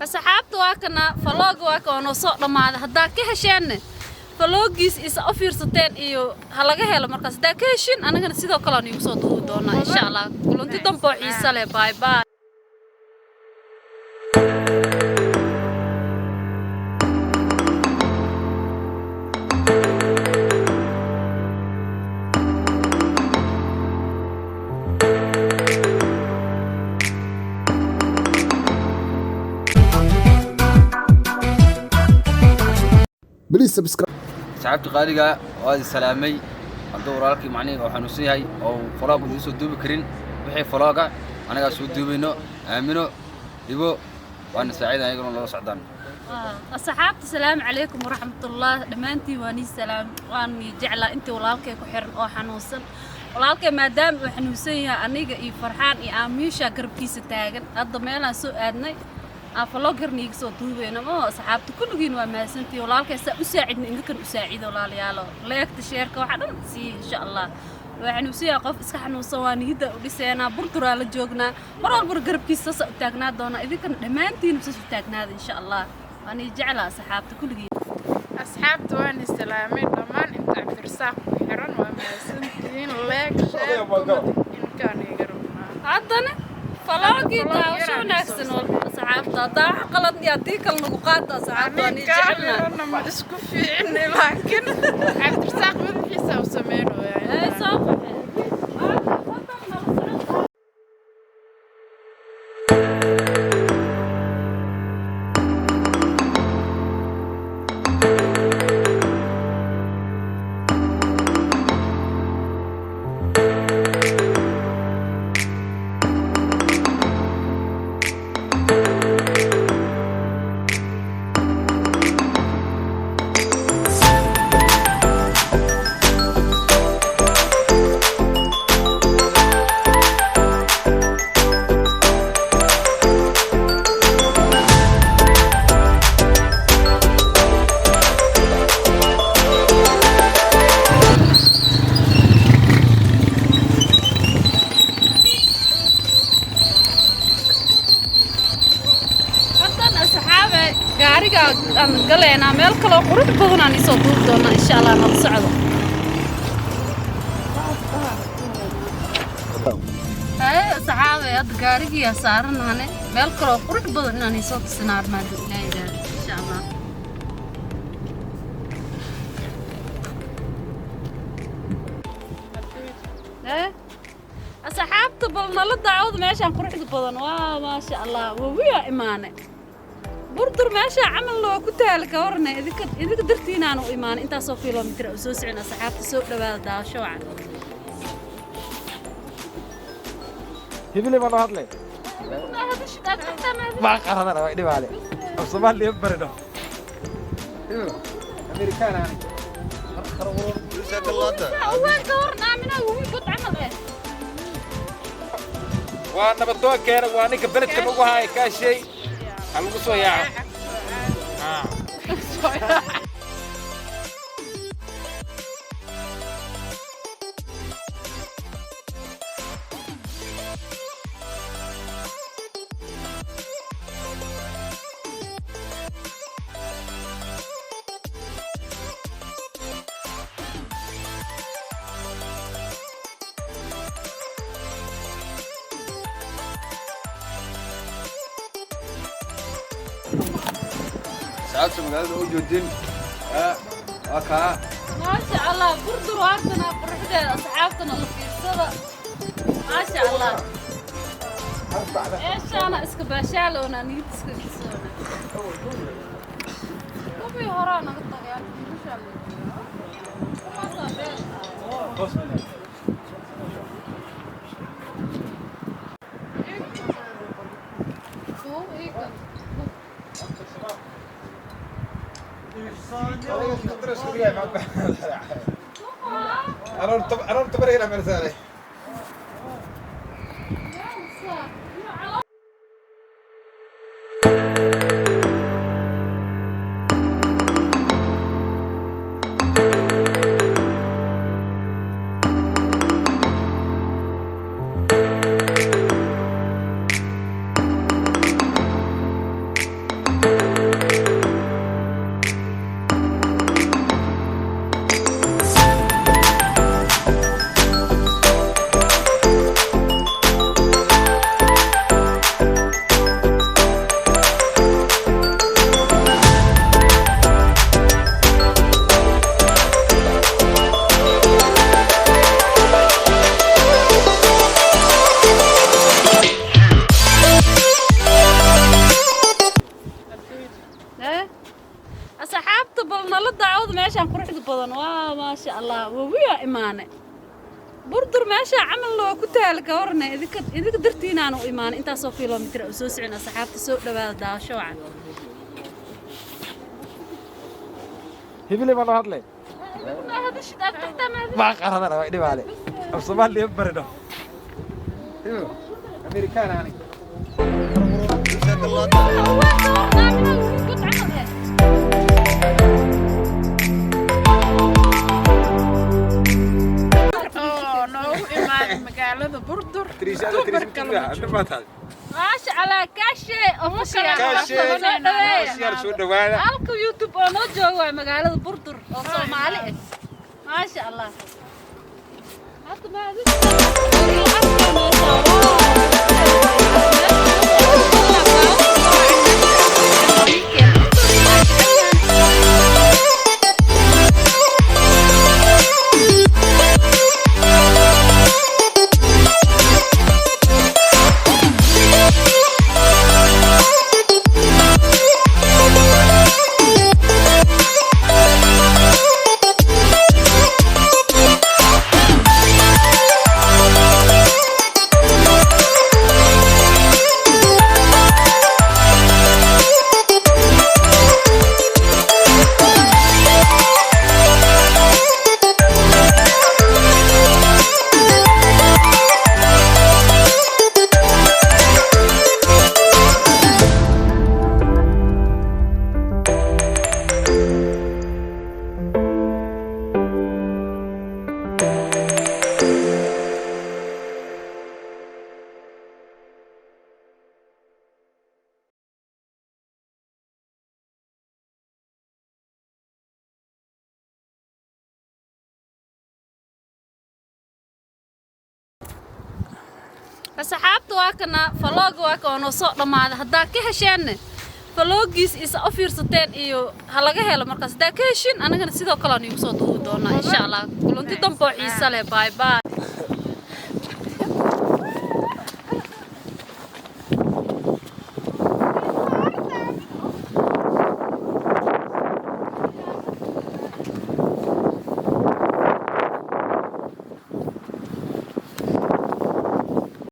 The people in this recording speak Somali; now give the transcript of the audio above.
Asxaabta, waa kana vlog, waa ka oo soo dhamaaday. Haddaa ka hesheenna vlogiis isa u fiirsateen iyo ha laga helo. Markaas haddaa ka heshin, anagana sidoo kale aan iigu soo duubi doonaa, insha Allah. Kulanti dambe oo xiisa leh. Bye bye. Please subscribe. Asxaabta qaaliga, waa idin salaamay. Hadduu walaalkii macnihi oo xanuunsan yahay oo vlog idiin soo duubi karin, wixii vloga anagaa soo duubayno. Aamino Hibo waana saacida, ayaguna lala socdaan. Asxaabta, salaamu calaykum waraxmatullah. Dhammaantiin waa nii salaam, waan nii jeclaa. Intii walaalkay ku xiran oo xanuunsan, walaalkay maadaama uu xanuunsan yahay, aniga iyo Farxaan iyo Aamiisha garabkiisa taagan. Hadda meelaan soo aadnay aan vlog niiga soo duubayno oo asxaabta kulligiin waa mahadsantihiin. Walaalkay saa u saacidna, idinkan u saacido, walaalayaalo. Liketa, shareka, waxa dhan siiya, insha Allah. Waa xanuunsan yahay, qof iska xanuunsan, waa niyadda u dhiseenaa. Burduraa la joognaa, mar walbana garabkiisa saasa u taagnaa doonaa. Idinkana dhammaantiin saas u taagnaada, insha Allah. Waan ii jeclaa asxaabta kulligiin. Asxaabta, waan islaamay dhammaan inta Cabdirasaaq ku xiran, waa mahadsantihiin. Like, share, comment inkaan iga rabnaa. Haddana vlogii daawasho wanaagsan oo asxaabta. Haddaa wax qalad iyo haddii kale nagu qaata, asxaabta, waan ii jecelnaa. Kaamirana ma isku fiicni, laakiin Cabdirasaaq madaxiisa u sameynaya. Ee soo baxay. Haddan asxaabe gaariga aan galeynaa, meel kaloo qurux badan aan isoo duubi doonaa, insha Allah. Nala socdo. Haye asxaabe, hadda gaarigiyaa saaranahane, meel kaloo qurux badan inaan isoo tusinaa armaado Ilaahay yidhaahdo, insha Allah. Ee asxaabta, bal nala daawada meeshaan quruxda badan. Waa maasha Allah, wawiyaa imaane Burdur. Meesha camalna waa ku taal, ka warne. Idinka dartiinaan u imaanay intaasoo kilomitir u soo socon. Asxaabta, soo dhawaada, daawasho wacan. Hebele baa loo hadlay. Ma qaradana way dhibaale. Af Soomaali barino. Amerikaan ani. Awaan, ka waran Aamina, wawi god camal eh? Waa nabadoonkeena, waa ninka beledka ugu haya kaashay. Ha lagu soo yaaco. Ah. Saacadta magaalada u joojin waa kaa. Maasha Allah, Burdur waatana quruxdeeda. Asxaabtana la fiirsada, maasha Allah. Meeshaana iska baashaaloona, niyad iska dhisoona. Kuwii horaa naga tagay. Meeshaa la joogaa. Kuwaasaa been ah. Suu iigan. Aroor tabar meel saaray. Meeshaan quruxda badan waa, maasha Allah, wawiyaa imaane Burdur. Meeshaa camalna waa ku taala. Ka warne, idinka dartiinaan u imaanay intaasoo kilomitir u soo socon. Asxaabta, soo dhawaada, daawasho wacan. Hibile ma noo hadlay? Ma hadashid aad taxtaa ma hadashid. Ma qaradana waa dhibaale. Af Soomaaliya barino. Hibo, Amerikaan ani. Waa ka warnaa minaa god camal eh. Oo noogu imaaday magaalada Burdur. October kale ma joogo. Maasha Allah, Kaashe Official. Kaashe. Soo dhaweeya. Official, soo dhawaada. Halka YouTube oo noo jooga waa magaalada Burdur oo Soomaali ah. Maasha Allah. Hadda ma hadashid. Asxaabta, waa kana vlog, waa ka oo soo dhammaaday. Haddaa ka hesheenna vlogiis isa u fiirsateen iyo ha laga helo markaas. Haddaa ka heshin, anagana sidoo kale aan iigu soo duubi doonaa, insha Allah. Kulanti dambe oo xiise leh. Bye bye.